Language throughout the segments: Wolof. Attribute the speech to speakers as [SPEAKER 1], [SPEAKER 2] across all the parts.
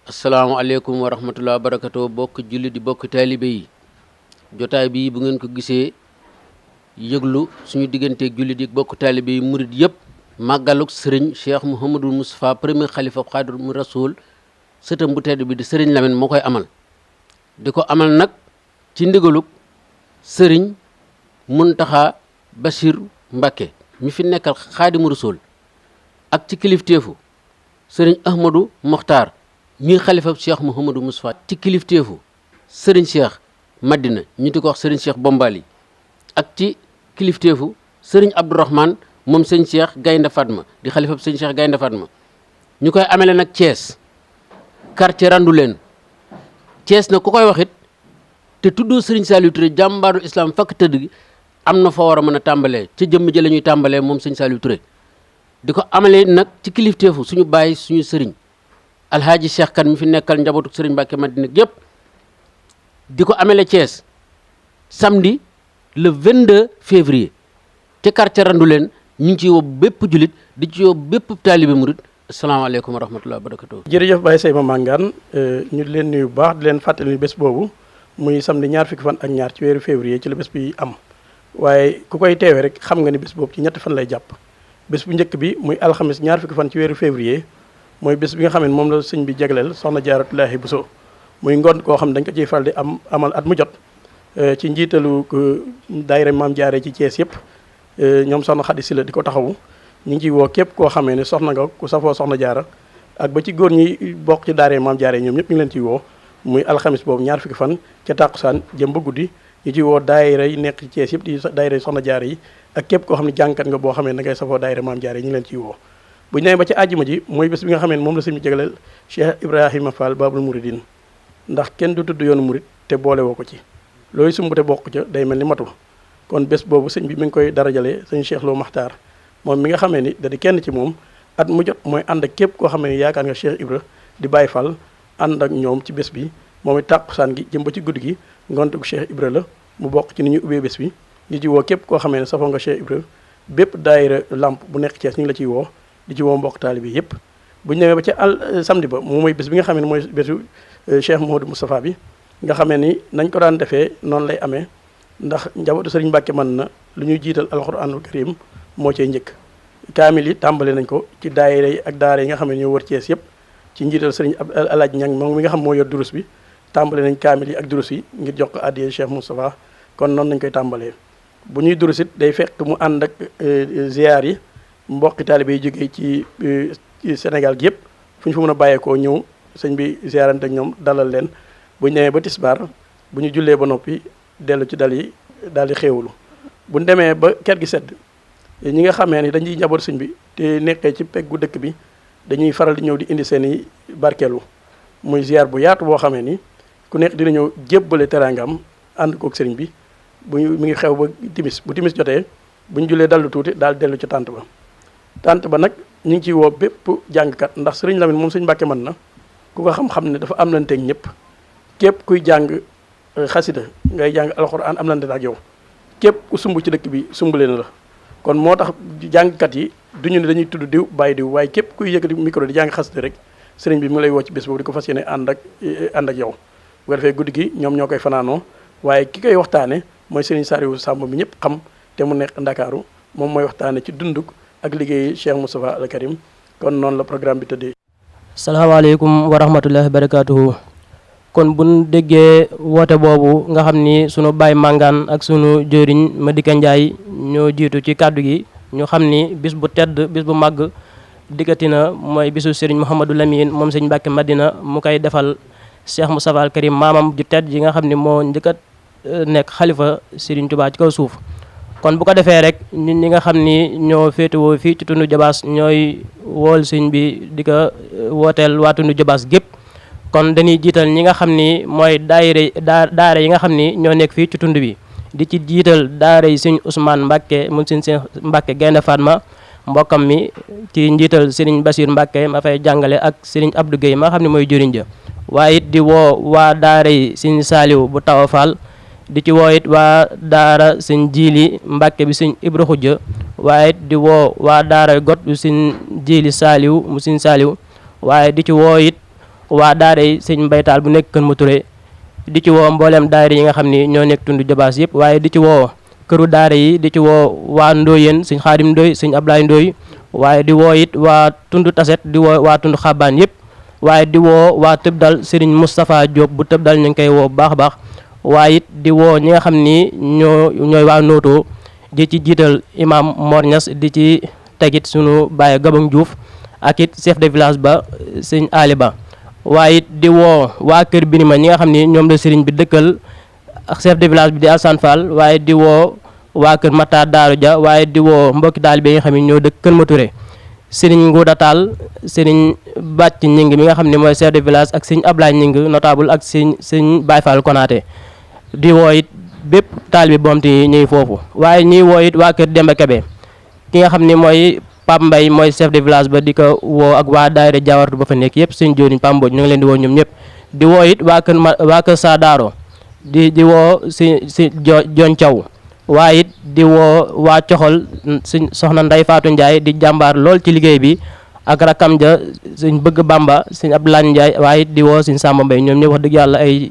[SPEAKER 1] asalaamaaleykum wa rahmatulah wa barakatoo bokk julli di bokk taalibe yi jotaay bi bu ngeen ko gisee yëglu suñu digganteeg julli di bokk taalibe yi murid yëpp màggaluk sëriñ Cheikh Mouhamadul Moustapha premier xalifa Xaadimu Rasuul sëtam bu tedd bi di sëriñ Lamine moo koy amal di ko amal nag ci ndigaluk sëriñ Muntaxa Bachir Mbacké mi fi nekkal Xaadimu Rasuul ak ci kilifteefu sëriñ Ahmadou Mokhtar mii xalifa Cheikh Mouhamadou Moustapha ci kilifteefu sëriñ Cheikh Madina ñu di ko wax sëriñ Cheikh Bombali ak ci kilifteefu sëriñ Abdourahmane moom sëñ Cheikh Gaynde Fatma di xalifa sëñ Cheikh Gaynde Fatma ñu koy amele nag Thiès quartier Randoulène Thiès nag ku koy waxit te tuddoo sëriñ Saliou Touré jàmbaarul islam fakk tëdd gi am na fa war a mën a tàmbalee ca jëmm ji la ñuy tàmbalee moom sëñ Saliou Touré di ko amalee nag ci kilifteefu suñu bàyyi suñu sëriñ alhaaji Cheikh Kan mi fi nekkal njabootu sëriñ Mbàkke Madina gépp di ko amele Thiès samedi le 22 février te quartier Randoulène ñu ngi ci woo bépp julit di ci woo bépp taalibe murid asalaamaaleykum wa rahmatulah wa barakatuh.
[SPEAKER 2] jërëjëf Baye Seyma Mangane ñu di leen nuyu bu baax di leen fàttali bés boobu muy samedi ñaar fukki fan ak ñaar ci weeru février ci la bés bi am waaye ku koy teewee rek xam nga ni bés boobu ci ñetti fan lay jàpp bés bu njëkk bi muy alxamis ñaar fukki fan ci weeru février mooy bés bi nga xam ne moom la sëñ bi jagleel soxna Jaaratullaahi Buso muy ngoon koo xam dañ ko ciy faral di amal at mu jot ci njiitalu daayira Maam Jaare ci Thiès yëpp ñoom soxna Xadi Sila di ko taxawu ñu ngi ciy woo képp koo xamee ne soxna nga ku safoo soxna jaara ak ba ci góor ñi bokk ci daayira Maam Jaare ñoom ñëpp ñu ngi leen ciy woo muy alxamis boobu ñaar fukki fan ca tàkkusaan jëm ba guddi ñu ciy woo daayira yi nekk ci Thiès yëpp di daayira yi soxna jaara yi ak képp koo xam ne jàngkat nga boo xamee ne da ngay safoo daayira Maam Jaare ñu ngi leen ciy woo bu ñu nee ba ci àjjuma ji mooy bés bi nga xam ne moom la sëñ bi jagleel Cheikh Ibrahima Fall Babul Mouridine ndax kenn du tudd yoonu murid te boole woo ko ci looyu sumb te bokk ca day mel ni matul kon bés boobu sëñ bi mi ngi koy darajalee sëñ Cheikh Lo Maxtaar moom mi nga xamee ni da di kenn ci moom at mu jot mooy ànd ak képp koo xamee ni yaakaar nga Cheikh Ibra di Baye Fall ànd ak ñoom ci bés bi moom it tàkkusaan gi jëm ba ci guddi gi ngontug Cheikh Ibra la mu bokk ci ni ñu ubbee bés bi di ci woo képp koo xamee ne safoo nga Cheikh Ibra bépp daayira lamp bu nekk Thiès ñu ngi la ciy woo di ci woo mbokk taalibe bi yëpp bu ñu demee ba ci samedi ba moom mooy bés bi nga xamee ne mooy bésu Cheikh Mouhamadou Moustapha bi nga xamee ni nañ ko daan defee noonu lay amee ndax njabootu Sëriñ Mbàkke mën na lu ñuy jiital alxuraanul karim moo cay njëkk kaamil yi tàmbale nañ ko ci daayira yi ak daara yi nga xam ne ñoo wër Thiès yëpp ci njiital Sëriñ Alaaji Ñang moom mi nga xam moo yor durus bi tàmbale nañ kaamil yi ak durus yi ngir jox ko addiyee Cheikh Moustapha kon noonu nañ koy tàmbalee bu ñuy durus it day fekk mu ànd ak ziyaar yi mbokki taalibe yi jógee ci Sénégal gi yëpp fu ñu fa mën a bàyyeekoo ñëw sëñ bi ziyaarante ak ñoom dalal leen bu ñu demee ba tisbaar bu ñu jullee ba noppi dellu ci dal yi daal di xéewlu bu ñu demee ba ker gi sedd ñi nga xamee ni dañuy njaboot sëñ bi te nekkee ci peggu dëkk bi dañuy faral di ñëw di indi seen i barkeelu muy ziar bu yaatu boo xamee ni ku nekk dina ñëw jébbale teraangam ànd kook sëriñ bi mi ngi xew ba timis bu timis jotee bu ñu jullee dallu tuuti daal dellu ci tànt ba nag ñu ngi ciy woo bépp jàngkat ndax sëriñ Lamine moom sëñ Mbàkke mën na ku ko xam-xam ne dafa am lanteeg ñëpp képp kuy jàng xasida ngay jàng alxuraan am lante ak yow képp ku sumb ci dëkk bi sumbale na la kon moo tax jàngkat yi duñu ne dañuy tudd diw bàyyi diw waaye képp kuy yëkkati micro di jàng xasida rek sëriñ bi mu ngi lay woo ci bés boobu di ko fas yéene ànd ak yow bu ko defee guddi gi ñoom ñoo koy fanaanoo waaye ki koy waxtaane mooy sëriñ Saliou Samb mi ñëpp xam te mu nekk Ndakaaru moom mooy waxtaane ci dunduk ak liggéey Cheikh Moustapha Al Karim kon noonu la programme bi tëddee.
[SPEAKER 3] salaamaaleykum wa rahmatullahi wa barakaatuhu. kon buñ déggee woote boobu nga xam ni sunu baay Mangane ak sunu jëriñ Madika Ndiaye ñoo jiitu ci kàddu gi ñu xam ni bis bu tedd bis bu màgg dikkati na mooy bisu Serigne Mouhamadou Lamine moom sëñ Mbàkke Madina mu koy defal Cheikh Moustapha Al Karim maamam ju tedd yi nga xam ni moo njëkk a nekk xalifa Serigne Touba ci kaw suuf. kon bu ko defee rek ñun ñi nga xam ni ñoo féetewoo fii ci tundu Jobaas ñooy wool sëñ bi di ko wooteel waa tundu Jobaas gépp kon dañuy jiital ñi nga xam ni mooy daara yi nga xam ni ñoo nekk fii ci tund bi di ci jiital daara yi sëñ Ousmane Mbacke mu sëñ Mbacke Gaynde Fatma mbokkam mi ci njiital sëriñ Basir Mbacke ma fay jàngale ak sëriñ Abdou Guèye ma xam ne mooy jëriñ ja waaye it di woo waa daara yi sëñ Saaliw bu Tawa Fall di ci woo it waa daara sëñ Jiili Mbacke bi sëñ Ibra Xujja waaye it di woo waa daara got bi sëñ Jiili Saaliw mu sëñ Saaliw waaye di ci woo it waa daara yi sëñ Mbaytaal bu nekk Kër Maturé di ci woo mbooleem daara yi nga xam ni ñoo nekk tund Jobaas yëpp waaye di ci woo këru daara yi di ci woo waa Ndoyeen sëñ Xaadim Ndoy sëñ Ablaye Ndoy waaye di woo it waa tund Taset di woo waa tund Xabaan yëpp waaye di woo waa Tëbdal Serigne Moustapha Diop bu Tëbdal ñu ngi koy woo bu baax a baax waaye it di woo ñi nga xam ni ñooy waa Noto di ci jiital imam Mor Niass di ci tegit sunu baay Gabang Diouf ak it chef de village ba sëñ Ali Ba waaye it di woo waa Kër Birima ñi nga xam ni ñoom la Serigne bi dëkkal ak chef de village bi di Alsane Fall waaye di woo waa Kër Matar Daaru Dia waaye di woo mbokki taalibe yi nga xam ne ñoo dëkk Kër Maturé Serigne Ngouda Tall Serigne Bàcc Ñing mi nga xam ne mooy chef de village ak sëñ Ablaye Ñing notable ak sëñ Baye Fall Konaté di woo it bépp taalibe boom te ñuy foofu waaye ñuy woo it waa Kër Demba Kebe ki nga xam ne mooy Pape Mbaye mooy chef de village ba di ko woo ak waa daayira Jaawartu ba fa nekk yëpp sëñ Jóoriñ Pape Mbodj ñu ngi leen di woo ñoom ñëpp di woo it waa kër Sadaro di woo si Jon Thiaw waaye it di woo waa Coxol suñ soxna Ndey Faatu Ndiaye di jàmbaar lool ci liggéey bi ak rakam ja suñ bëgg Bamba suñ Abdoulaye Ndiaye waaye it di woo suñ Samba Mbaye ñoom ñëpp wax dëgg yàlla ay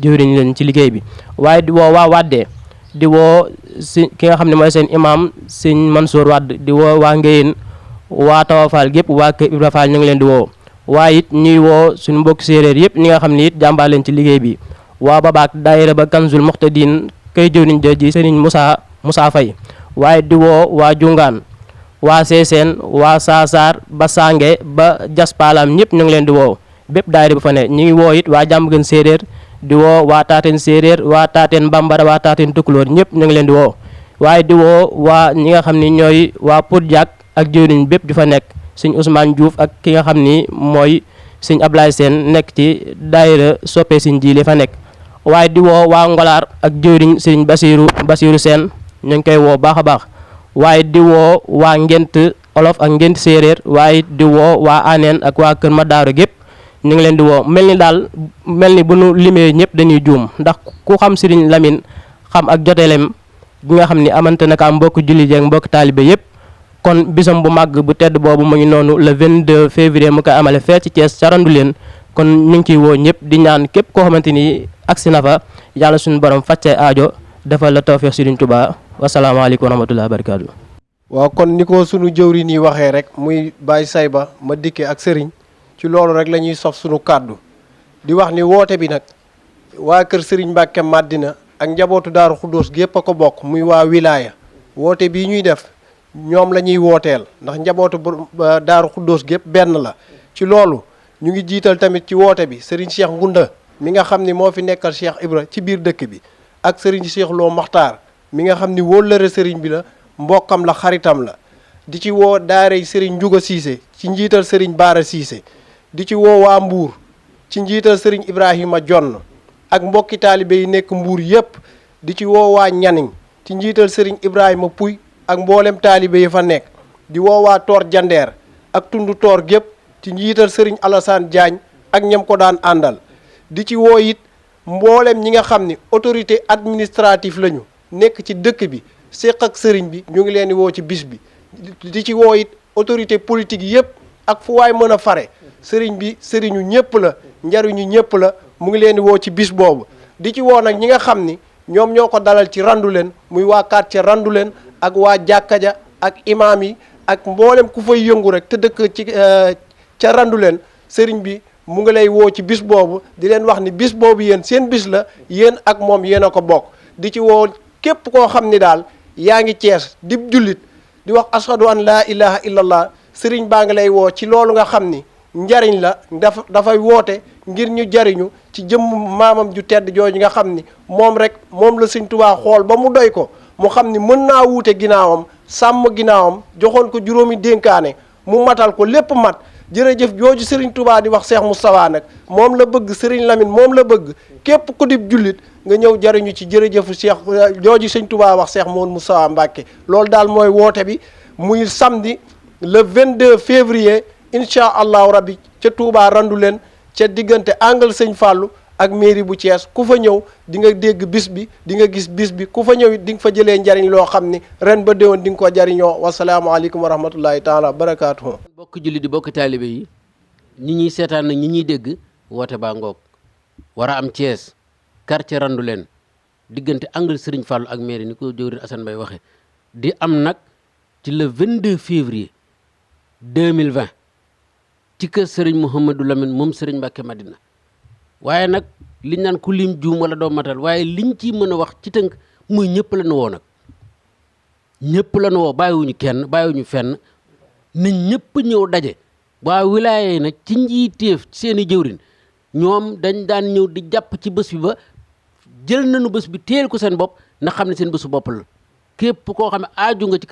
[SPEAKER 3] jëwriñ leen ci liggéey bi waaye di woo waa Wadde di woo si ki nga xam ne mooy seen imam sëñ Mansour Wade di woo waa Ngéyeen waa Tawafal gépp waa Kër Ibra Fall ñu ngi leen di woo waaye it ñuy woo suñu mbokki séeréer yëpp ñi nga xam ne it jàmbaar leen ci liggéey bi waa Babaak daayira ba Kanzul Muxtadin kay jëwriñ ji sëriñ Moussa Faye waaye di woo waa Jungaan waa Seeseen waa Saasar ba Sange ba Jaspalam ñëpp ñu ngi leen di woo bépp daayira ba fa ne ñu ngi woo it waa Jàmbagën séeréer di woo waa Taateen séeréer waa Taateen Bambara waa Taateen Tukulóor ñëpp ñu ngi leen di woo waaye di woo waa ñi nga xam ni ñooy waa Pout Diack ak jëwriñ bépp di fa nekk sëñ Ousmane Diouf ak ki nga xam ni mooy sëñ Ablaye Sène nekk ci daayira soppe sëñ Jiili fa nekk waaye di woo waa Ngolaar ak jëwriñ sëñ Basiru Sène ñu ngi koy woo baax a baax waaye di woo waa Ngent Olof ak Ngent séeréer waaye di woo waa Aneen ak waa Kër Madaaru gépp ñu ngi leen di woo mel ni bu nu limee ñëpp dañuy juum ndax ku xam Serigne Lamine xam ak joteelem gi nga xam ni amante na ka mbokk jullit ak mbokk taalibe yëpp kon bisam bu màgg bu tedd boobu mu ngi noonu le 22 février mu koy amale fee ci Thiès ca Randoulène kon ñu ngi ciy woo ñëpp di ñaan képp koo xamante ni agsi na fa yàlla suñu borom fàccee aajo defal la tawfeex Serigne Touba wasalaamaaleykum wa rahmatullahi wa barakaatu.
[SPEAKER 4] waaw kon ni ko sunu jëwriñ yi waxee rek muy Baye Sayba ma dikke ak Serigne ci loolu rek la ñuy sof sunu kàddu di wax ni woote bi nag waa kër Serigne Mbacke Madina ak njabootu Daaru Xuddoos gépp a ko bokk muy waa wilaya woote bii ñuy def ñoom la ñuy wooteel ndax njabootu Daaru Xuddoos gépp benn la ci loolu ñu ngi jiital tamit ci woote bi Serigne Cheikh Ngunda mi nga xam ni moo fi nekkal Cheikh Ibra ci biir dëkk bi ak Serigne Cheikh Lo Maxtaar mi nga xam ni wóllëre Serigne bi la mbokkam la xaritam la di ci woo daaray Serigne Njuga Siise ci njiital Serigne Baara Siise di ci woo waa Mbuur ci njiital Serigne Ibrahima Jonn ak mbokki taalibe yi nekk Mbuur yépp di ci woo waa Ñaning ci njiital Serigne Ibrahima Puy ak mboolem taalibe yi fa nekk di woo waa Toor Jandeer ak tundu Toor gépp ci njiital Serigne Alassane Diagne ak ñam ko daan àndal di ci woo it mboolem ñi nga xam ni autorité administrative lañu nekk ci dëkk bi séq ak sëriñ bi ñu ngi leen di woo ci bis bi di ci woo it autorité politique yépp ak fu waay mën a fare sëriñ bi sëriñu ñëpp la njariñu ñëpp la mu ngi leen di woo ci bis boobu di ci woo nag ñi nga xam ni ñoom ñoo ko dalal ci Randoulène muy waa quartier Randoulène ak waa jàkka ja ak imaam yi ak mboolem ku fay yëngu rek te dëkk ci ca Randoulène sëriñ bi mu ngi lay woo ci bis boobu di leen wax ni bis boobu yéen seen bis la yéen ak moom yéen a ko bokk di ci woo képp koo xam ni daal yaa ngi Cees dib jullit di wax ashadu an laa ilaha illallah sëriñ baa ngi lay woo ci loolu nga xam ni njariñ la dafay woote ngir ñu jariñu ci jëmm maamam ju tedd jooju nga xam ni moom rek moom la Sëriñ Tuubaa xool ba mu doy ko mu xam ni mën naa wuute ginnaawam sàmm ginnaawam joxoon ko juróomi dénkaane mu matal ko lépp mat jërëjëf jooju Sëriñ Tuubaa di wax Cheikh Moustapha nag moom la bëgg Sëriñ Lamine moom la bëgg képp ku dib jullit nga ñëw jariñu ci jërëjëfu Cheikh jooju Sëriñ Tuubaa wax Cheikh Moustapha Mbacke loolu daal mooy woote bi muy samedi le 22 février incha allahu rabbi ca Touba Randoulène ca diggante angle Sëñ Fallou ak mairie bu Thiès ku fa ñëw di nga dégg bis bi di nga gis bis bi ku fa ñëw it di nga fa jëlee njariñ loo xam ni ren ba déwén di nga ko jariñoo wasalaamaaleykum wa rahmatullahi taala wa barakaatuhu.
[SPEAKER 1] bokk julli di bokk taalibe yi ñi ñuy seetaan nag ñi ñuy dégg woote baa ngoog war a am Thiès quartier randu leen diggante angle Serigne Fallou ak mairie ni ko jëwriñ Assane Mbaye waxe di am nag ci le 22 février 2020 ci kër Serigne Mouhamadou Lamine moom Serigne Mbacké Madina waaye nag liñ naan ku lim juum wala doo matal waaye liñ ci mën a wax ci tënk muy ñëpp la nu woo nag ñëpp la nu woo bàyyiwuñu kenn bàyyiwuñu fenn nañ ñëpp ñëw daje waa wilaya yi nag ci njiiteef seeni jëwriñ ñoom dañ daan ñëw di jàpp ci bés bi ba jël nañu bés bi téel ko seen bopp na xam ne seen bésu bopp la képp koo xam ne aaju nga ci kër